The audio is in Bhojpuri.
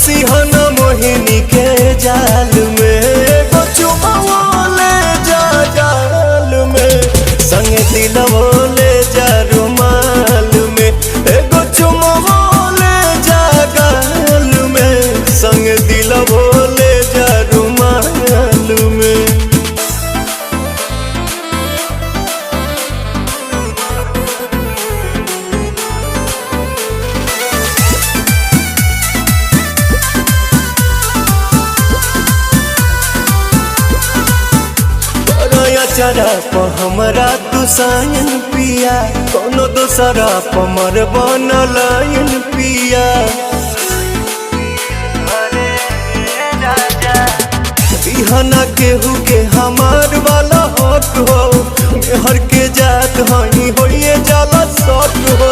फसिहन मोहिनी के जाल में, एगो चुमाओ ले जा गाल में, संग दिलवो ले जा रुमाल में, एगो चुमाओ ले जा गाल में, संग दिलवो ले जा रुमाल में। चरा प हमरा तू सायन पिया, कोनो दोसरा पमर बनल पिया। बिहना केहू के हमार वाला हक हो, मेहर के जात हई होइए जाला शक हो।